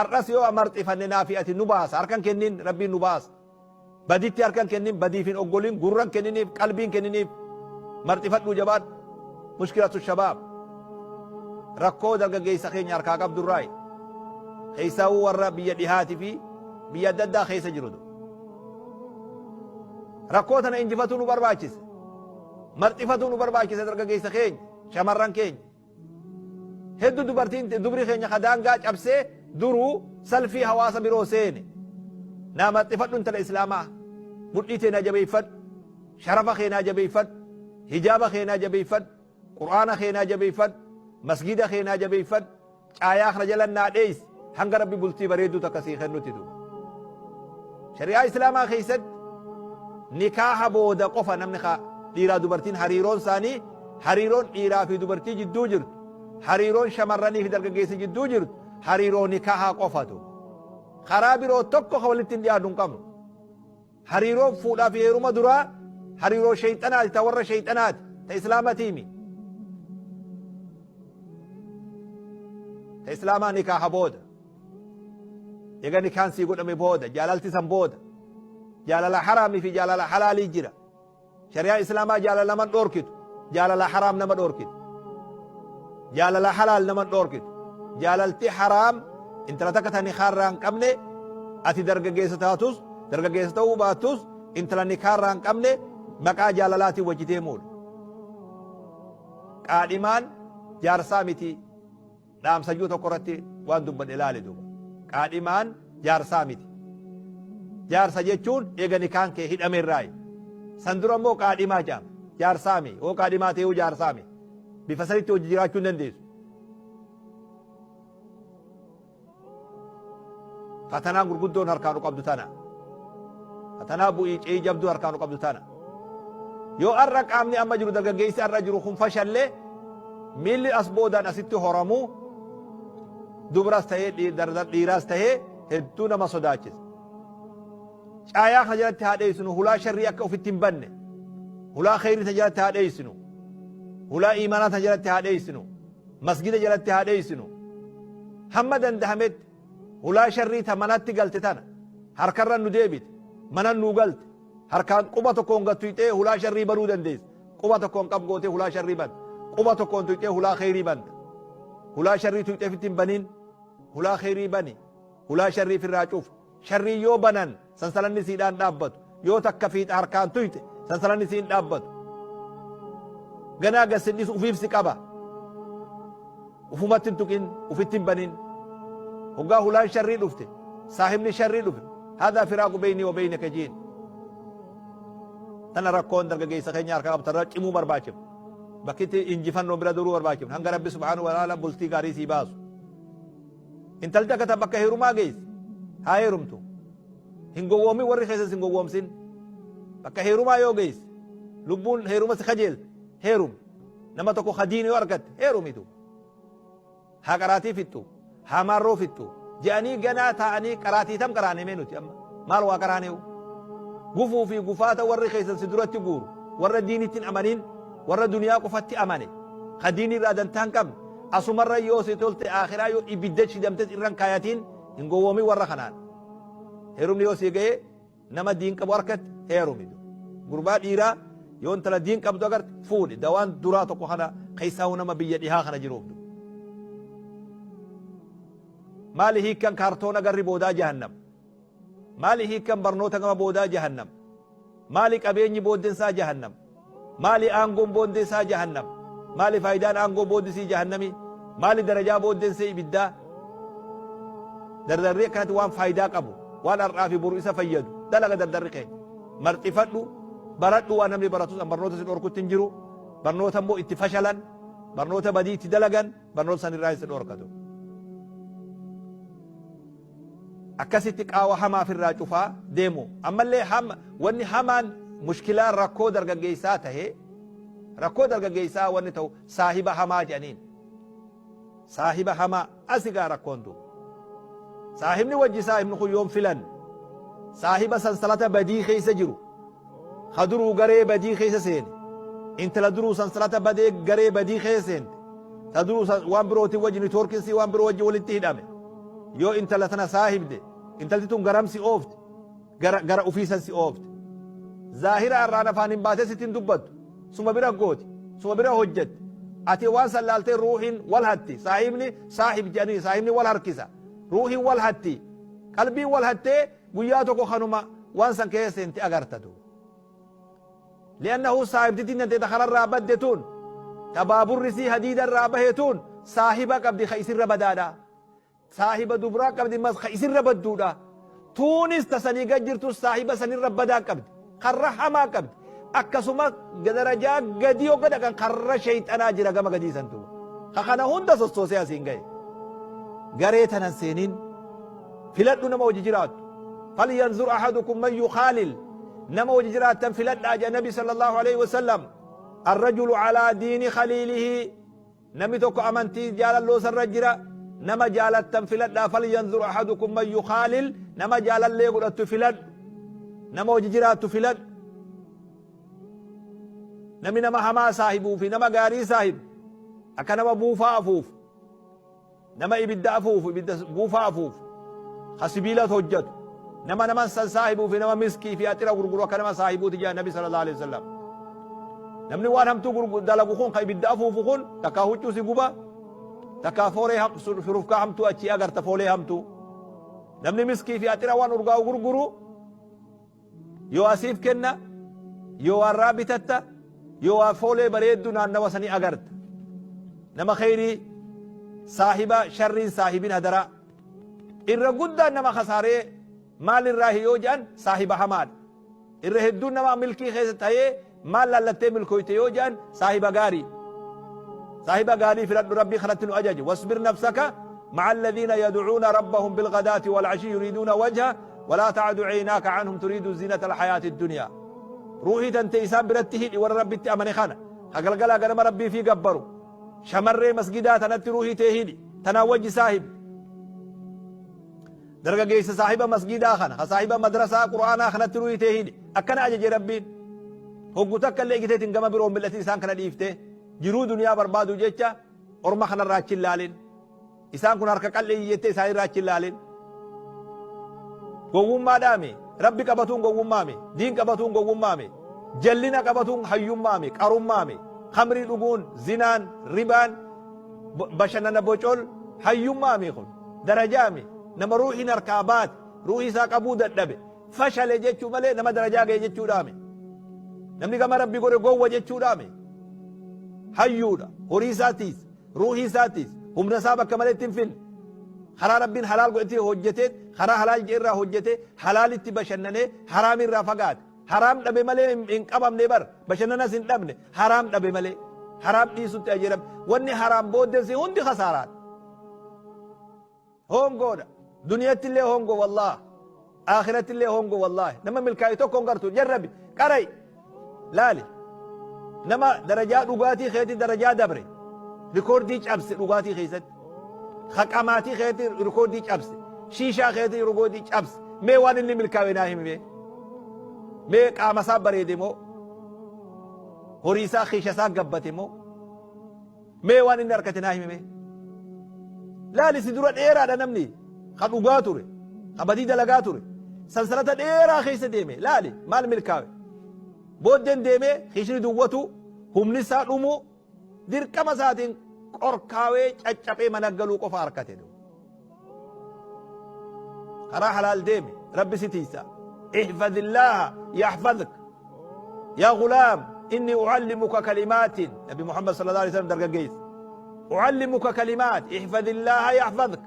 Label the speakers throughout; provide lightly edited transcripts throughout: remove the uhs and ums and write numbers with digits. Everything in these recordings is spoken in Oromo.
Speaker 1: Ar'as yoo marxifanne naa fi ati nu baasa. Harkan kennin, Rabbiin nu baasa. Baditti harkan kennin, badiif hin oggolin, gurran kenniniif, qalbiin kenniniif. Marxifadhuu jabaadhu. Mushkilatu shabaab. Rakkoo dargaggeessa keenya harkaa qabdurraayi. Keessaawuu warra biyya dhihaati fi biyya adda addaa keessa jiru. Rakkoo tana injifatuu nu barbaachisa. Marxifatuu nu barbaachisa dargaggeessa keenya, shamarran keenya. Heddu dubartiin dubri keenya ka daangaa cabsee duruu salfii hawaasa biroo seene. Naa marxifadhu intala Islaamaa. Mudhii tee naa jabeeffadhu. Sharafa kee naa jabeeffadhu. Hijaaba kee naa jabeeffadhu. Qur'aana kee naa jabeeffadhu. Masgida kee naa jabeeffadhu. Caayaa kana jala naa dheeysi hanga Rabbi bultii bareedduu takka sii kennutti duuba. Shari'aa Islaamaa keessatti nikaaha booda qofa namni ka dhiiraa dubartiin hariiroon isaanii, hariiroon dhiiraa fi dubartii jidduu jirtu, hariiroon shamarranii fi dargaggeessa jidduu jirtu hariiroo nikaahaa qofatu. Karaa biroo tokko ka walitti hin dhiyaannu hin qabnu. Hariiroon fuudhaa fi heeruma duraa hariiroo sheyxanaati, ta warra sheyxanaati, ta Islaamatiimi. Ta Islaamaa nikaaha booda. Eega nikaan sii godhame booda, jaalalti san booda. Jaalala haraamii fi jaalala halaalii jira. Shari'aa Islaamaa jaalala nama dhoorkitu, jaalala haraam nama dhoorkitu. Jaalala halaal nama dhoorkitu. Jaalalti haraam intala takka ta nikaarraa hin qabne, ati dargaggeessa taatus dargaggeessa ta'uu baattus, intala nikaarraa hin qabne maqaa jaalalaatiin wajji deemuudha. Qaadhimaan jaarsaa miti. Dhaamsayyuu tokko irratti waan dubbadhe ilaali duuba. Qaadhimaan jaarsaa miti. Jaarsa jechuun eega nikaan kee hidhame irraayi. San dura immoo qaadhimaa jedhama. Jaarsaa mi. Hoo qaadhimaa ta'uu jaarsaa mi. Bifa sanitti hojii jiraachuu hin dandeessu. Fatanaan gurguddoon harkaa nu qabdu tana. Fatanaa bu'ii ce'ii jabduu harkaa nu qabdu tana. Yoo har'a qaamni amma jiru, dargaggeessi har'a jiru kun fashallee, miilli as boodaan asitti horamu dubras ta'ee dhiiraas ta'ee hedduu nama sodaachisa. Caayaa kana jalatti haa dheessinu, hulaa sharrii akka ofitti hin banne. Hulaa kheyrii tana jalatti haa dheessinu. Hulaa iimaanaa tana jalatti haa dheessinu. Masgida jalatti haa dheessinu. Hamma dandahametti hulaa sharrii ta manatti galte tana harkarra nu deebite, manan nu galte, harkaan quba tokkoon gad tuyxee hulaa sharrii banuu dandeessa. Quba tokkoon qab gootee hulaa sharrii banta. Quba tokkoon tuyxee hulaa kheyrii banta. Hulaa sharrii tuyxee ofitti hin banin. Hulaa kheyrii bani. Hulaa sharrii firraa cufu. Sharrii yoo banan sansalanni siidhaan dhaabbatu. Yoo takka fiixa harkaan tuyxe sansalanni siin dhaabbatu. Ganaa gad sin dhisu, ufiif si qaba. Ufumatti hin tuqin, ufitti hin banin. Hoggaa hulaan sharrii dhufte, saahibni sharrii dhufe, haadhaa firaaqu beynii wa beynaka jiin. Tana rakkoon dargaggeessa keenya harkaa qabdu irra cimuu barbaachifna. Bakkitti injifannoo bira duruu barbaachifna. Hanga Rabbi subhaanahu wa ta'ala bultii gaarii sii baasu. Intalti akka tan bakka heerumaa geesse haa heerumtu. Hin gowwoomin, warri keessan sin gowwoomsin. Bakka heerumaa yoo geesse, lubbuun heeruma si kajeelte, heerumi. Nama tokko ka diini yoo argatte heerumitu. Haa qaraatii fixxu, haa maarroo fixxu je'anii ganaa taa'anii qaraatii tam qaraane mee nuti amma maal waa qaraaneewu. Gufuu fi gufaata warri keessan si duratti guuru, warra diinitti hin amanin, warra duniyaa qofatti amane, ka diinii irraa dantaa hin qabne, asumarra yoo si tolte akhiraa yoo ibidda shidamtes irran kaayatiin hin gowwoomin warra kanaan. Heerumni yoo sii ga'e nama diin qabu harkatti heerumi. Gurbaa dhiiraa yoo intala diin qabdu agarte fuudhi. Dawaan duraa tokko kana keessaa nama biyya dhihaa kana jiruuf. Maali hiikkan kaartoona garri boodaa jahannam? Maali hiikkan barnoota gama boodaa jahannam? Maali qabeenyi booddeen isaa jahannam? Maali aangoon booddeen isaa jahannam? Maali faayidaan aangoo booddisii jahannami? Maali darajaa booddeen isee ibiddaa? Dardarri akkanatti waan faayidaa qabu, waan har'aa fi boru isa fayyadu dalaga dardarri keenya. Marxifadhu, baradhu, waan namni baratus an barnoota si dhorkutti hin jiru. Barnoota immoo itti fashalan, barnoota badii itti dalagan, barnoota san irraa si dhorkatu. Akkasitti qaawa hamaa firraa cufaa deemu. Ammallee wanni hamaan mushkilaa rakkoo dargaggeessaa tahe, rakkoo dargaggeessaa wanni ta'u saahiba hamaa jedhaniin. Saahiba hamaa asi gaa rakkoon duuba. Saahibni wajji saahibni kun yoon filan saahiba sansalata badii keessa jiru, ka duruu garee badii keessa seene, intala duruu sansalata badee garee badii keessa seente, ta duruu waan birootiin wajji niitoorkinsii waan biroo wajji walitti hidhame. Yoo intala tana saahibde, intalti tun garam si oofti? Gara gara ufii san si oofti. Zaahira irraan afaan hin baatee sitti hin dubbattu. Suma bira gooti. Suma bira hojjetti. Ati waan san laaltee ruuhiin wal hatti. Saahibni saahib jedhanii saahibni wal harkisa. Ruuhiin wal hatti. Qalbiin wal hattee guyyaa tokko kanuma waan san keessa seente agarta duuba. Li'annahu saahibtittiin tantee ta kararraa badde tun, ta baaburri isii hadiida irraa bahe tun, saahiba qabdi ka isirra badaadha. Saahiba dubraa qabdi mas ka isirra badduudha. Tuunis ta sanii gad jirtus saahiba sanirra badaa qabdi. Karra hamaa qabdi. Akkasuma darajaa gadii hogga dhaqan karra sheyxanaa jira gama gadii san duuba. Ka kana hunda sossoosee asiin gahe. Garee tanan seenin filadhu nama hojii jiraattu. Falyanzur ahadukum man yukhaalil. Nama hojii jiraattan filadhaa jedha Nabi sallallahu alaihi wasallam. Arrajulu alaa diini khaliilihi. Namni tokko amantii jaalalloo sarra jira. Nama jaalattan filadhaa falyanzur ahadukum man yukhaalil. Nama jaalallee godhattu filadhu. Nama hojii jiraattu filadhu. Namni nama hamaa saahibuu fi nama gaarii saahibu akka nama buufaa afuufu nama ibidda afuufu ibidda buufaa afuufu ka sibiila hojjatu nama nama san saahibuu fi nama miskii fi axira gurguru akka nama saahibuuti jedha Nabi sallallahu alaihi wasallam. Namni waan hamtuu dalagu kun ka ibidda afuufu kun takkaa huccuu si guba, takkaa foolee shurufkaa hamtuu achii agarta foolee hamtuu. Namni miskii fi axira waan urgaa'u gurguru yoo asiif kenna, yoo waa irraa bitatta, yoo waa foolee bareeddu naannawa sanii agarta. Nama kheyrii saahiba sharriin saahibin hadaraa. Irra guddaan nama kasaaree maal irraahi yoo jedhan saahiba hamaadha. Irra hedduun nama milkii keessa ta'ee maal laallattee milkooyte yoo jedhan saahiba gaarii. Saahiba gaarii filadhu, Rabbii kanatti nu ajaje. Wasbir nafsaka ma'a alladhiina yad'uuna rabbahum bilghadaati wal ashii yuriiduuna wajha walaa ta'adu ceynaaka canhum turiidu zinata alhayaati dunyaa. Ruuhii tante isaan biratti hidhi, warra Rabbitti amane kana. Ka galgalaa ganama Rabbii fi gabbaru. Shamarree masgidaa tanatti ruuhii tee hidhi. Tanaan wajji saahibi. Dargageessa saahiba masgidaa kana, ka saahiba madrasaa Qur'aanaa kanatti ruuhii tee hidhi. Akkana ajaje Rabbiin. Hoggu takka illee giteetiin gama biroo mil'atin, isaan kana dhiiftee jiruu duniyaa barbaadu jecha orma kanarraa achi hin laalin. Isaan kun harka qal'eeyyi jettee isaanirraa achi hin laalin. Gowwummaadhaami. Rabbi qabatuun gowwummaami. Diin qabatuun gowwummaami. Jallina qabatuun hayyummaami. Qarummaami. Khamrii dhuguun, zinaan, ribaan, bashannana bocol hayyummaami kun. Darajaami. Nama ruuhiin harkaa baate, ruuhii isaa qabuu dadhabe, fashale jechuu malee nama darajaa ga'e jechuudhaami. Namni gama Rabbi godhe gowwa jechuudhaami. Hayyuudha. Horii isaatiis, ruuhii isaatiis, humna isaa bakka malee itti hin finne. Karaa Rabbiin halaal godhetti hojjetee, karaa halaal jedhe irraa hojjetee, halaalitti bashannanee, haraam irraa fagaate. Haraam dhabe malee hin qabamne bar. Bashannanas hin dhabne. Haraam dhabe malee. Haraam dhiisutti ajeerame. Wanni haraam booddeen hundi kasaaraadha. Hongoodha. Duniyatti illee hongo wallaah. Akhiratti illee hongo wallaahi. Nama milkaa'e tokko hin gartu. Jarrabi. Qarai. Laali. Nama darajaa dhugaatii keetti darajaa dabre. Rikoordii cabse dhugaatii keessatti. Haqamaatii keetti rikoordii cabse. Shiishaa keetti rikoordii cabse. Mee waan inni milkaa'e naa himi mee. Mee qaama isaa bareede moo? Horii isaa kiisha isaa gabbate moo? Mee waan inni harkate naa himi mee. Laali, si dura dheeraadha namni ka dhugaa ture, ka badii dalagaa ture. Sansalata dheeraa keessa deeme, laali maal milkaawe. Booddeen deemee kiishni duwwatu, humni isaa dhumu, dirqama isaatiin qorkaawee caccabee mana galuu qofa harkate. Karaa halaal deemi, Rabbi si tiisa. Ihfazillaaha yaxfazk. Yaa gulaam, inni ucallimuka kalimaatin. Nabi Muhammad sallallahu alaihi wasallam dargaggeessa. Ucallimuka kalimaat, ihfazillaaha yaxfazk.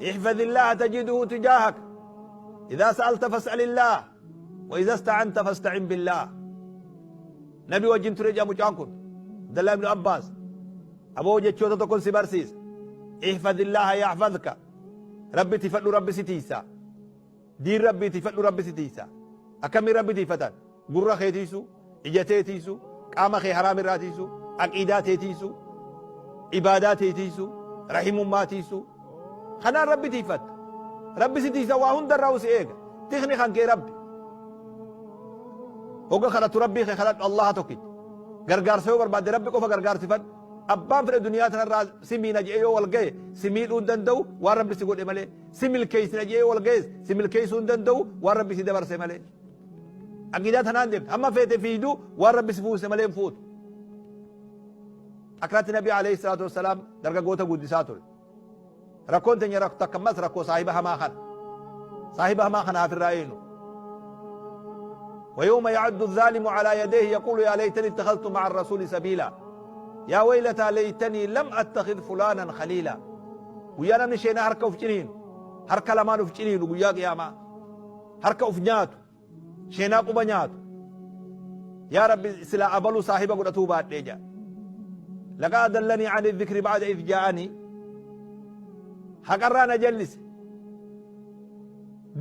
Speaker 1: Ihfazillaha tajiduhu tijaahak. Idaa sa'alta fas'alillah. Wa idaa ista'anta fasta'in billah. Nabi wajjin ture jedha mucaan kun. Abdallah ibn Abbaas. Aboo, jechoota tokkon si barsiisa. Ihfazillaha yaxfazka. Rabbi tifadhu, Rabbi si tiisa. Diin Rabbii tifadhu, Rabbi si tiisa. Akkamiin Rabbi tiifatan? Gurra kee tiisu, ija tee tiisu, qaama kee haraam irraa tiisu, aqiidaa tee tiisu, ibaadaa tee tiisu, rahimummaa tiisu. Kanaan Rabbi tiifatta. Rabbi si tiisa, waa hundarraa si eega. Tikni kan kee Rabbi. Hogga kadhattu Rabbii kee kadhadhu, Allaha tokkicha. Gargaarsa yoo barbaadde Rabbi qofa gargaarsifadhu. Abbaan fedhe duniyaa tanarraa si miina je'ee yoo wal gahe si miidhuu hin danda'u waan Rabbi si godhe malee. Si milkeessina je'ee yoo wal gahes si milkeessuu hin danda'u waan Rabbi si dabarse malee. Aqiidaa tanaan deemte hamma feete fiiyduu waan Rabbi si fuuse malee hin fuutu. Akkanatti Nabi alayhi salaatu wassalaam dargaggoota guddisaa ture. Rakkoon teenya takka ammas rakkoo saahiba hamaa kana. Saahiba hamaa kana hafirraa eeynu. ويوم يعد الظالم على يديه يقول يا ليتني اتخذت مع الرسول سبيلا يا ويلتى ليتني لم اتخذ فلانا خليلا guyyaa namni sheenaa harka uf ciniinu harka lamaan uf ciniinu guyyaa qiyaamaa harka uf nyaatu sheenaa quba nyaatu yaa rabbi silaa abaluu saahiba godhatuu baadhee jaa laqad adallanii ani dhikri ba'da idh jaa'anii haqarraa na jallise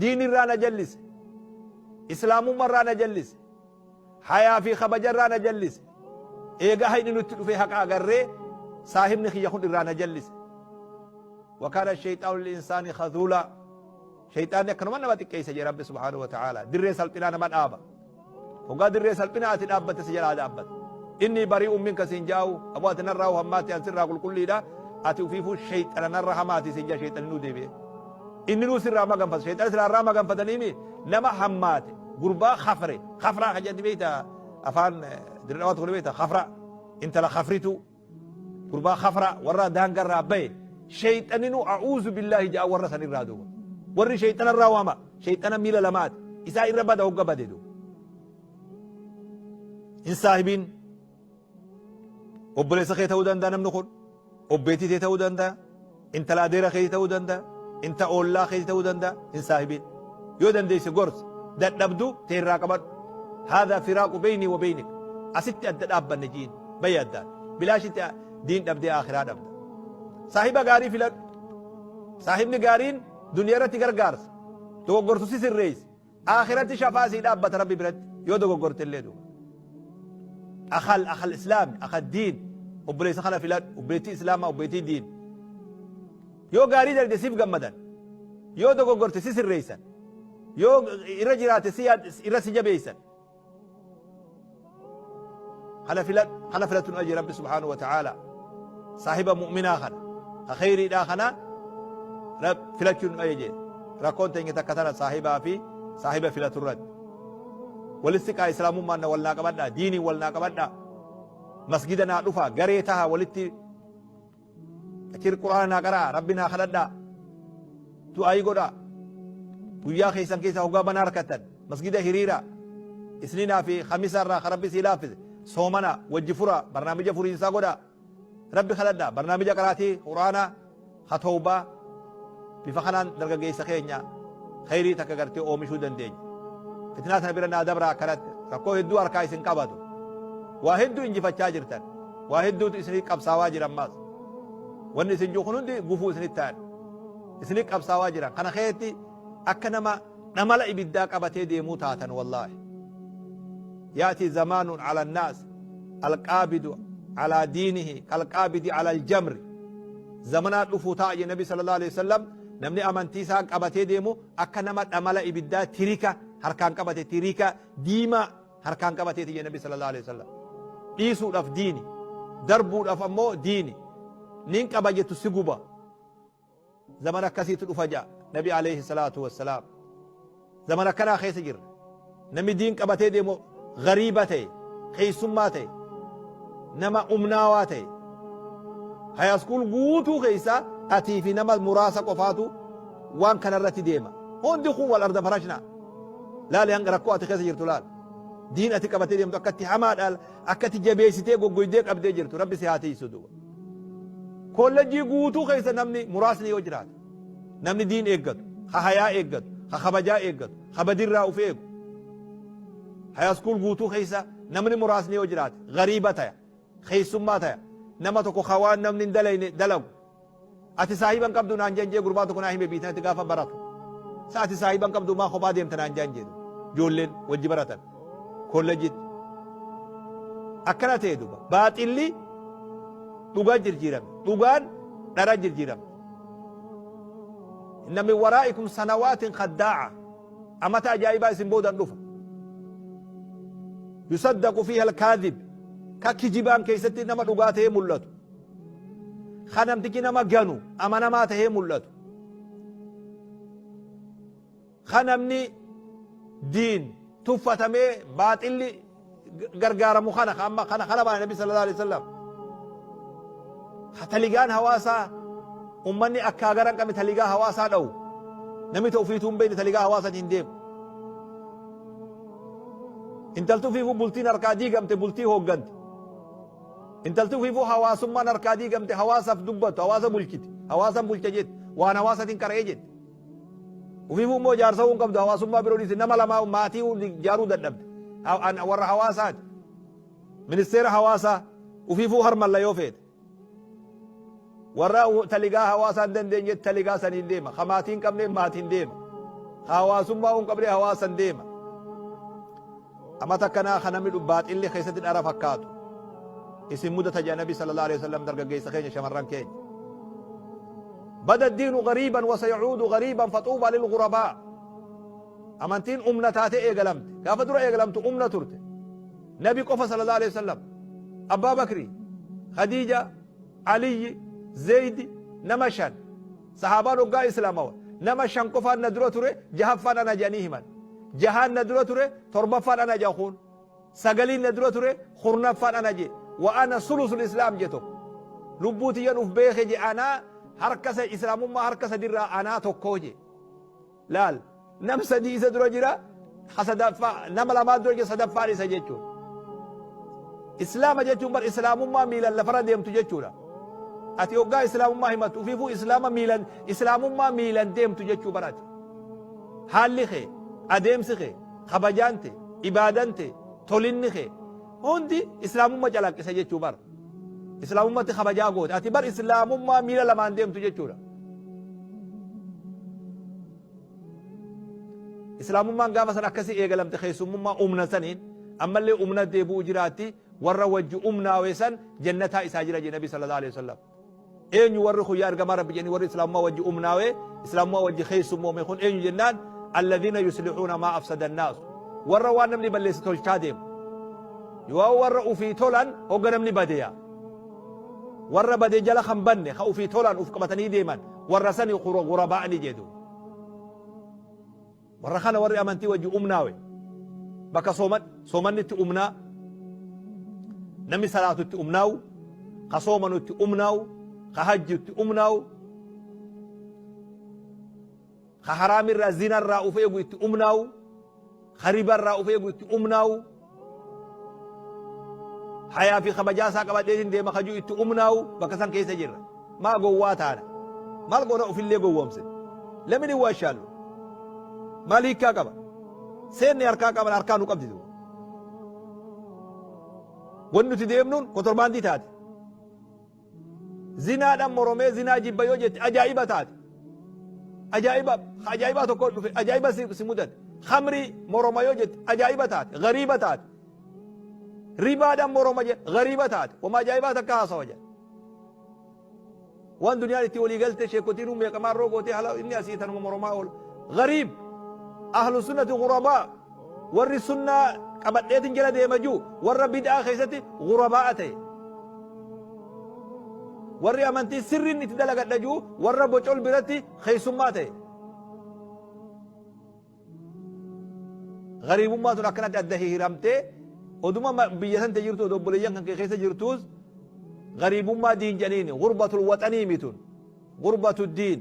Speaker 1: diinirraa na jallise islaamummarraa na jallise hayaa fi kabajarraa na jallise eega hayni nutti dhufee haqa agarree saahibni kiyya kun irraa na jallise وكان الشيطان للإنسان خذولا Sheyxaanni akkanuma nama xiqqeessa jedhe Rabbi subhaanahu wa ta'aalaa. Dirree salphinaa nama dhaaba. Hoggaa dirree salphinaa ati dhaabbatte si jalaa dhaabbata. Inni bari'uun minka siin jaa'u, aboo ati narraa hammaatti an sirraa qulqulliidha. Ati ufiifuu sheyxana narra hamaati siin jaa sheyxanni nuu deebi'e. Inni nuu sirraa maganfata. Sheyxana silaa irraa maganfataniimi nama hammaate gurbaa khafre. Khafraa ka jedhani beekta afaan dirree dhawaa tokko ni beekta khafra intala khafrituu. Gurbaa khafraa warra daangarraa bahe sheyxaninuu a'uuzu billaahi ja'a warra san irraa duuba. Warri sheyxana irraa waama sheyxana miila lamaati isaa irra bada hogga bade duuba. Hin saahibiin obboleessa kee ta'uu danda'a namni kun obbeetii tee ta'uu danda'a intala adeera keetii ta'uu danda'a inta oollaa keetii ta'uu danda'a hin saahibiin yoo dandeesse gorsi dadhabdu tee irraa qabadhu haadha firaaqu beynii wa beynik asitti adda dhaabbanne jiin bayi addaan bilaashitti diin dhabdee aakhiraa dhabda saahiba gaarii filadhu saahibni gaariin duniyaa irratti gargaarsa dogoggortu si sirreessi Aakhiratti shafaa sii dhaabbata Rabbi biratti yoo dogoggorte illee duuba. Akhal akhal islaami akhal diin obboleessa kana filadhu obboleettii islaamaa obboleettii diin. Yoo gaarii dalde siif gammadan yoo dogoggorte si sirreessan yoo irra jiraate si irra si jabeessan. Kana filadhu kana filatun aje Rabbi subhaanahu wa ta'ala saahiba mu'minaa kana ka kheyriidhaa kana filachuun ajaje rakkoon teenya takka tana saahibaa fi saahiba filatu irratti walitti siqaa islaamummaan na wal naa qabadhaa diiniin wal naa qabadhaa masgida naa dhufaa garee taha walitti Achir qur'aana naa qara'a rabbi naa kadhadhaa du'aayii godhaa guyyaa keessan keessa hoggaa banaa harkattan masgida hiriira isniinaa fi kamisa irraa ka rabbi sii laaffise soomana wajji furaa barnaamija furiinsaa godhaa rabbi kadhadhaa barnaamija qaraatii qur'aanaa ka tawbaa bifa kanaan dargaggeessa keenya kheyrii takka gartee oomishuu dandeenya fitnaa tana bira naa dabraa akkanatti rakkoo hedduu harkaa isin qabatu waa hedduu injifachaa jirtan Waa hedduutu isinii qabsaawaa jira ammaas. Wanni isin jiru kun hundi gufuu isinitti ta'an. Isinii qabsaawaa jiran. Kana keessatti akka nama dhamala ibiddaa qabatee deemuu taatan wallaahi. Yaatii zamaanun ala naas alqaabidu alaa diinihi kalqaabidi ala aljamri. Zamanaa dhufuu ta'a jedhe Nabi sallallahu alaihi wasallam namni amantii isaa qabatee deemu akka nama dhamala ibiddaa tirika harkaan qabate tirika diimaa harkaan qabateeti jedhe Nabi sallallahu alaihi wasallam. Dhiisuudhaaf diini, darbuudhaaf ammoo diini. Nin qaba jettu si guba. Zaman akkasiitu dhufa ja'a Nabi alayhi salaatu wassalaam. Zaman akkanaa keessa jirra. Namni diin qabatee deemu gariiba ta'e, keessummaa ta'e, nama umnaawaa ta'e. Hayaaskuul guutuu keessa atii fi nama muraasa qofaatu waan kanarratti deema. Hundi kun wal arda farashnaa. Laali hanga rakkoo ati keessa jirtu laali. Diin ati qabatee deemtu akkatti hamaadha akkatti jabeessitee goggoydee qabdee jirtu rabbi si haa tiisu duuba. Kollejjii guutuu keessa namni muraasni yoo jiraate namni diin eeggatu, ka hayaa eeggatu, ka kabajaa eeggatu, ka badirraa of eegu. Hayaskuul guutuu keessa namni muraasni yoo jiraate gariiba taya, keessummaa taya, nama tokko ka waan namni hin dalayne dalagu. Ati saahiba hin qabdu naan jan jee gurbaa tokko naa hime biitanatti gaafa baratu. Sa ati saahiba hin qabdu maa kophaa deemta naan jan jedhu. Ijoolleen wajji baratan. Kollejitti. Akkana ta'e duba. Baaxilli dhugaa jirjiirame. Dhugaan dhara jirjiirame. Inna min waraa'ikum sanawaatin khaddaa'a. Amata ajaa'ibaa isin boodan dhufa. Yusaddaqu fiiha al-kaadhib. Ka kijibaan keessatti nama dhugaa ta'ee mul'atu. Ka namtichi nama ganu amanamaa tahee mul'atu. Ka namni diin tuffatamee baaxilli gargaaramu kana ka amma kana kana baane Nabi sallallahu alaihi wasallam. Ka taligaan hawaasaa ummanni akkaa gara hin qabne taligaa hawaasaa dha'u. Namni ta'u ofiituu hin beekne taligaa hawaasaatiin hin deemu. Intalti ofiifuu bultiin harkaa diigamte bultii hoogganti. Intalti ofiifuu hawaasummaan harkaa diigamte hawaasaaf dubbattu, hawaasa bulchiti, hawaasan bulcha jetti, waan hawaasatiin qara'ee jetti. Ofiifuu immoo jaarsa hin qabdu hawaasummaa biroo dhiisi nama lamaa maatii ijaaruu dadhabde. Warra hawaasaati. Ministeera hawaasaa ofiifuu harmalla yoo feete. Warra taligaa hawaasaa hin dandeenye taligaa saniin deema. Ka maatii hin qabne maatiin deema. Ka hawaasummaa hin qabne hawaasan deema. Amata akkanaa ka namni baaxilli keessatti dhara fakkaatu. Isin mudata jedha Nabi sallallahu alaihi wasallam dargaggeessa keenya shamarran keenya. Bada diinu gariiban wa sayacuudu gariiban faxuubaa lil ghurabaa. Amantiin umna taatee eegalamte. Gaafa dura eegalamtu umna turte. Nabi qofa sallallahu alaihi wasallam. Abbaa Bakri, Khadiija, Aliyyi, Zeydi nama shan. Sahaabaan hoggaa Islaamawa nama shan qofaan na dura ture jahaffaan ana jedhanii himan. Jahaan na dura ture torbaffaan ana jedha kuun. Sagaliin na dura ture kurnaffaan ana je. Wa ana sulusul Islaam je tokko. Lubbuu tiyyan uf beeke je anaa harka Islaamummaa harka sadirraa anaa tokkoo je. Laal nam sadii isa dura jira ka sadaffaa nama lamaa dura jira sadaffaan isa jechuudha. Islaama jechuun bar islaamummaa miilan lafarra deemtu jechuudha. Ati hoggaa islaamummaa himattu ufiifuu islaama miilan islaamummaa miilan deemtu jechuu bar ati. Haalli kee, adeemsi kee, kabajaan tee, ibaadan tee, tolinni kee hundi islaamummaa calaqqisa jechuu bar. Islaamummatti kabajaa goote. Ati bar islaamummaa miila lamaan deemtu jechuudha. Islaamummaan gaafa san akkasii eegalamte keessummummaa umna saniin ammallee umna deebi'u jiraatti warra wajji umnaawe san jannataa isaa jira jedhe Nabi sallallahu alaihi wasallam. Eenyu warri kun yaa ergamaa Rabbi jedhanii warri islaamummaa wajji umnaawe islaamummaa wajji keessummoome kun eenyu jennaan alladhiina yuslihuuna maa afsada annaasu warra waan namni balleesse tolchaa deemu. Yoo warra ufii tolan hogga namni badeya. Warra bade jala kan banne ka ufii tolan uf qabatanii deeman warra sani ghurabaa ni jedhu. Warra kana warri amantii wajji umnaawe bakka sooman soomanni itti umnaa namni salaatu itti umnaawu ka soomanu itti umnaawu ka hajji itti umnaawu ka haraamirraa zinarraa uf eegu itti umnaawu ka ribarraa uf eegu itti umnaawu hayaa fi kabajaa isaa qabadheetiin deema kajuu itti umnaawu bakka san keessa jirra. Maa gowwaa taana? Maal goona ufillee gowwoomsine? Lamin hin waashaallu. Maal hiikkaa qaba? Seenni harkaa qaban harkaa nu qabdi duuba. Wanni nuti deemnuun kotorbaandii taate. Zinaadhaan moromee zinaa jibba yoo jette ajaa'iba taate. Ajaa'iba ajaa'ibaa tokko dhufe ajaa'iba si mudate. Khamrii moroma yoo jette ajaa'iba taate. Gariiba taate. Ribaadhaan moroma jette gariiba taate. Wama ajaa'ibaa takka haasawa jedhe. Waan duniyaan itti walii galte sheekotiin meeqamaan roo gootee hala inni asii tanuma moromaa oola. Gariib ahlu sunnati ghurabaa warri sunnaa qabadheetin jala deema jiru warra bid'aa keessatti ghurabaa'a ta'e. Warri amantii sirriin itti dalagadha jiru warra bocol biratti keessummaa ta'e. Gariibummaa tun akkanatti adda hihiramtee oduma biyya san jirtu odoo obboleeyyan kan kee keessa jirtuus gariibummaa diin jedhaniini gurbatul waxanii mitun gurbatu diin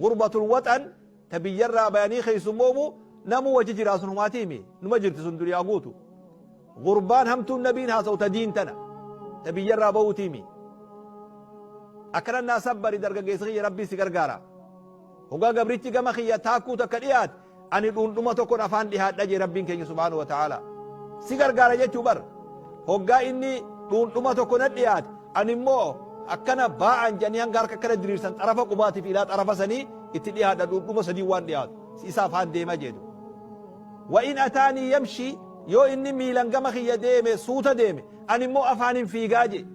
Speaker 1: gurbatul waxan ta biyyarraa bayanii keessummoomu namuu wajji jiraa sun humaatiimi numa jirti sun duniyaa guutu gurbaan hamtuun nabiin haasa'u ta diin tana ta biyyarraa bahuutiimi akkana naa sabbari dargaggeessa kiyya rabbii si gargaara. Hoggaa gabrichi gama kiyya taakkuu takka dhiyaate, ani dhuundhuma tokkon afaan dhihaadha jee Rabbiin keenya subhaanahu wa ta'aalaa. Si gargaara jechuu bar. Hoggaa inni dhuundhuma tokko na dhiyaate, ani immoo akkana baa'an jedhanii hanga harka akkana diriirsan xarafa qubaatiif ilaa xarafa sanii itti dhiyaadha dhuundhuma sadii waan dhiyaatu. Si isa afaan deema jedhu. Wa in ataanii yamshii yoo inni miilan gama kiyya deeme suuta deeme ani immoo afaanin fiigaa jee.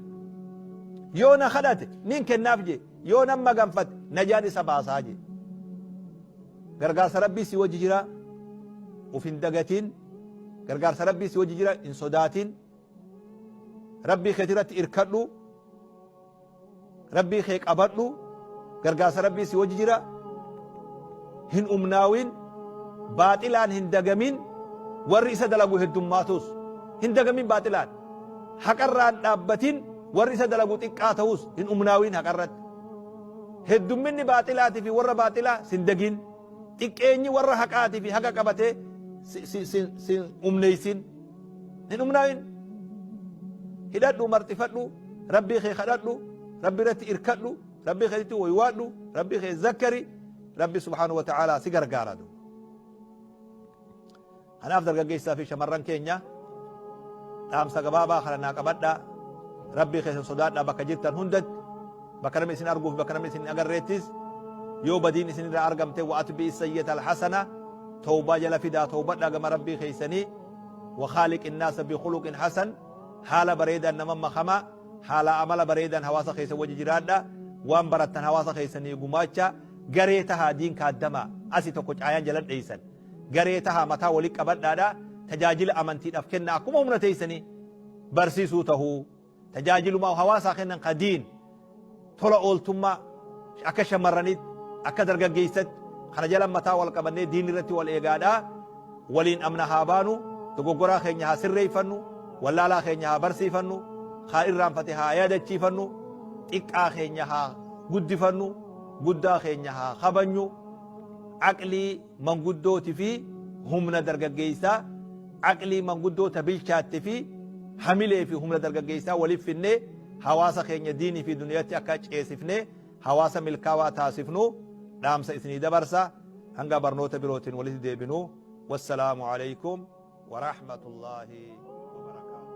Speaker 1: Yoo na kadhate nin kennaaf jee. Yoo nan maganfate najaan isa baasaa jedhe. Gargaarsa Rabbii si wajji jira uf hin dagatin. Gargaarsa Rabbii si wajji jira hin sodaatin. Rabbii keetii irratti irkadhu. Rabbii kee qabadhu, gargaarsa Rabbii si wajji jira. Hin umnaawin, baaxilaan hin dagamin, warri isa dalagu heddummaatus. Hin dagamin baaxilaan. Haqarraan dhaabbatin, warri isa dalagu xiqqaa ta'us hin umnaawin haqarratti. Heddumminni baaxilaatii fi warra baaxilaa sin dagin. Xiqqeenyi warra haqaatii fi haqa qabatee sin umneeysin. Hin umnaawin. Hidhadhu, marxifadhu, Rabbii kee kadhadhu, Rabbi irratti irkadhu, Rabbii keetitti waywaadhu, Rabbii kee zakkari, Rabbi subhaanahu wa ta'aalaa si gargaara. Kanaaf dargaggeessaa fi shamarran keenya, dhaamsa gabaabaa kana naa qabadhaa. Rabbii keessan sodaadhaa bakka jirtan hundatti, bakka namni isin arguuf bakka namni isin hin agarreettis. Yoo badiin isin irraa argamte, wa atbi'i sayyata alhasana, tawbaa jala fidaa, tawbadhaa gama Rabbii keessanii. Wa khaaliqin naasa bi khuluqin hasan, haala bareedaan nama makamaa, haala amala bareedaan hawaasa keessa wajji jiraadha. Waan barattan hawaasa keessanii gumaacha. Garee tahaa diin kaaddamaa. Asi tokko caayaan jalan dheeysan. Garee tahaa, mataa wali qabadhaadha tajaajila amantiidhaaf kennaa. Akkuma humna teeysanii barsiisuu tahuu, tajaajiluma hawaasaa kennan, ka diin tola ooltummaa, akka shamarranitti akka dargaggeessatti, kana jala mataa wal qabannee diin irratti wal eegaadha. Waliin amna haa baanu, dogoggoraa keenya haa sirreeffannu, wallaalaa keenya haa barsiifannu, haa irraanfate haa yaadachiifannu, xiqqaa keenya haa guddifannu, guddaa keenya haa kabanyu. Aqlii manguddooti fi humna dargaggeessaa, aqlii manguddoota bilchaatte fi hamilee fi humna dargaggeessaa waliif finnee hawaasa keenya diinii fi duniyatti akka ceesifnee hawaasa milkaawaa taasifnu dhaamsa isinii dabarsa. Hanga barnoota birootiin walitti deebinu, wassalaamu alaikum warahmatullaahi wabarakaatu.